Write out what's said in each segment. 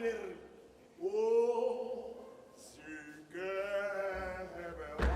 Bibele e re o se ke be wa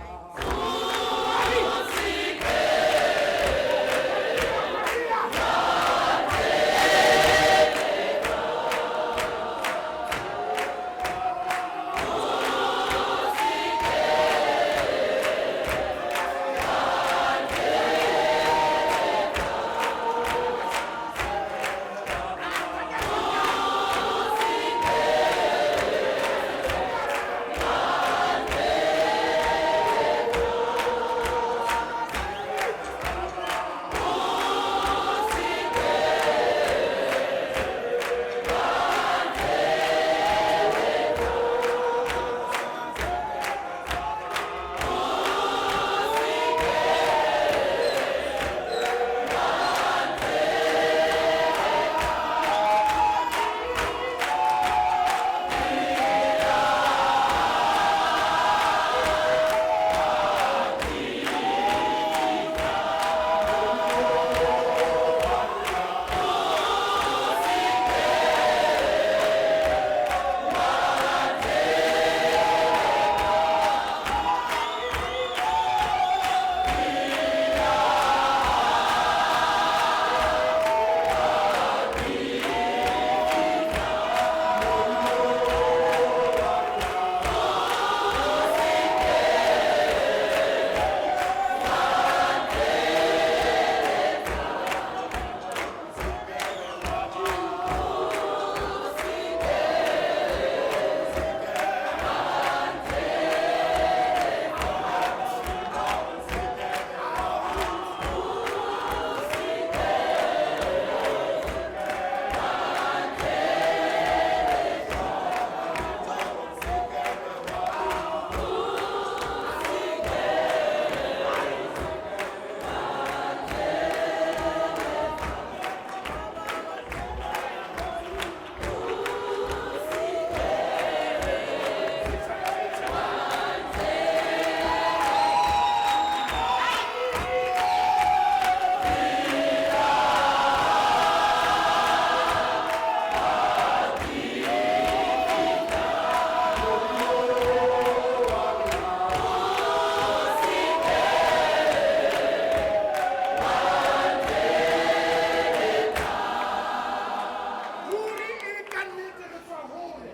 Ruri e le ka nnete re tswa hole.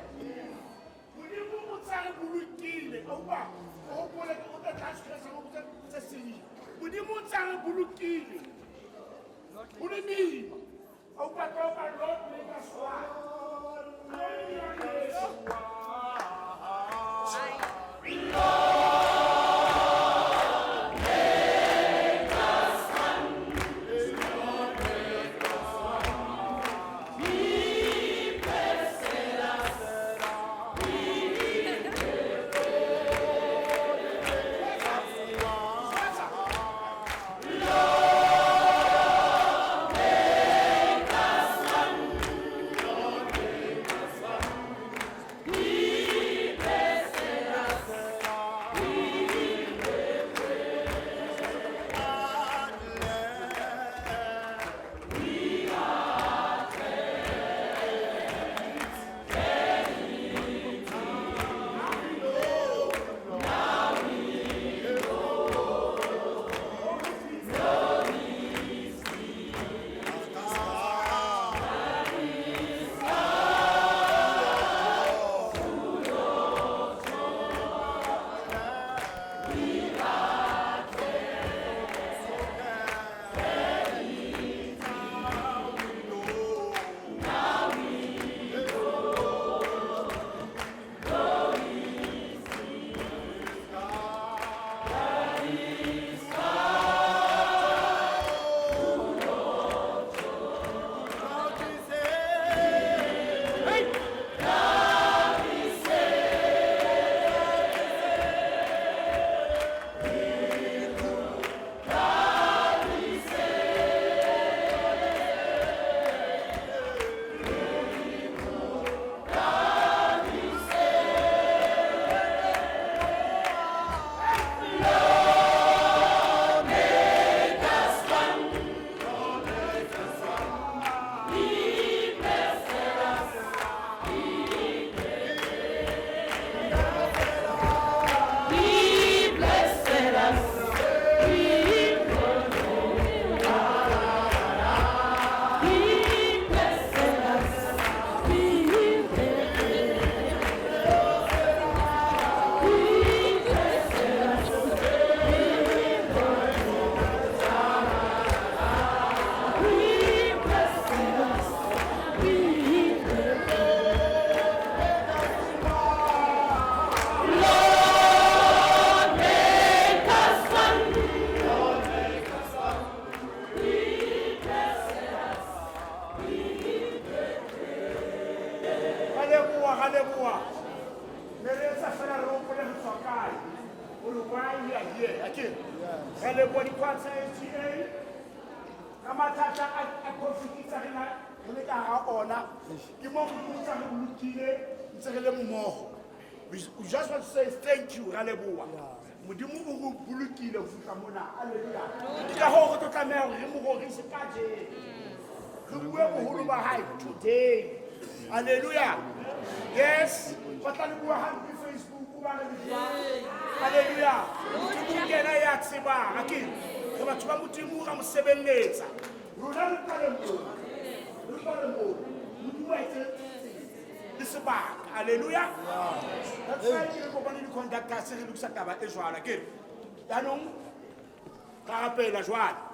Modimo o tsa re bolokile. A utlwa? O hopole ke o tla tla stress o botsa tse seng. Modimo o tsa re bolokile. Ho le boima. A utlwa ka utlwa Lord make us one. Lord make us one. Re leboha dikhwa tsa SGA ka mathata a COVID tsa rena re le ka hara ona. Ke moo Modimo ntse a re bolokile ntse re le mmoho. We just want to say thank you, ra leboha. Modimo o re bolokile ho fihla mona. Hallelujah. Ke ka hoo re tlo tlameha hore re mo rorise kajeno. Re bue boholo ba hae today. Hallelujah. Yes. Ba tla le bua hampe Facebook ba re le jwang. Hallelujah. Modimo ke yena ya tsebang. Akere re batho ba Modimo ra mo sebeletsa. Rona re qale moo. Re qale moo. Modimo a etse le sebaka. Hallelujah. That's why ke re kopane di-conductors re lokisa taba e jwalo. Akere jaanong ka rapela jwale.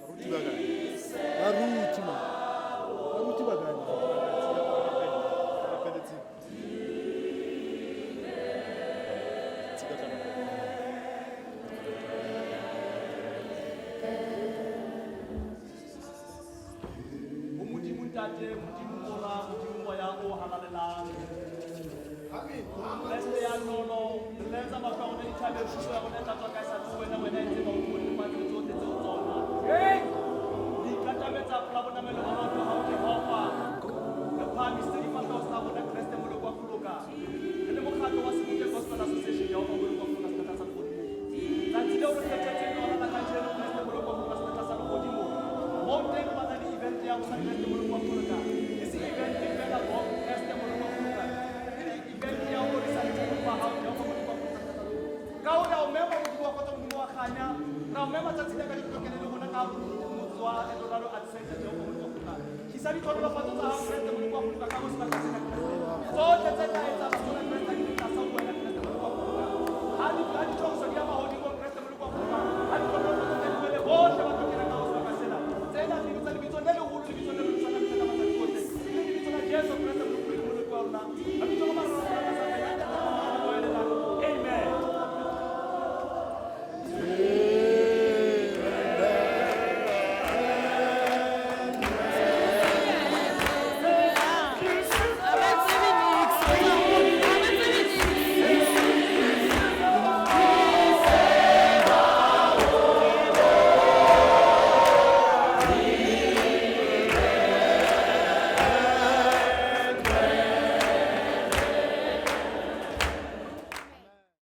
Baruti ba kae? Baruti man. Baruti ba kae? Rapeletse. Tsika tla rapela. Ho Modimo Ntate, Modimo Mora, Modimo Moya o halalelang. Kreste ya nolo, re letsa mahlo a rona dithabeng, thuso ya rona e tla tswa kae sa tswe wena, wena e tseba o bone lefatshe le tsohle tseo tsona. Re ikatametsa pela bonamelo ba maoto a hao, Jehova. Re phahamisitse difahleho tsa rona, Kreste moloko wa boloka. Re le mokgatlo wa Sebokeng Gospel Association, Jehova moloko wa boloka sehlahla sa lehodimo. Tsatsi leo re kgethetseng lona la kajeno, Kreste moloko wa boloka sehlahla sa lehodimo. Moo teng re batla le event ya rona, Kreste moloko wa boloka. E se event feela bo, Kreste moloko wa boloka. Ke event ya ho rorisa Modimo wa hao, Jehova moloko wa boloka sehlahla sa lehodimo. Ka ho re a o mema Modimo wa kgotso, Modimo wa kganya. Ra o mema tsatsi la kajeno tlo kene le rona ka hare ho motse wa Eldorado Arts Centre, Jehova moloko wa boloka. Tlisa ditlhohonolofatso tsa hao, Kreste moloko wa boloka, ka ho sebaka sena, Kreste. Tsohle tse tla etsahala mona, Kreste, ha di le tlasa ho wena, Kreste moloko wa boloka. Ha di ha ditlhoriso di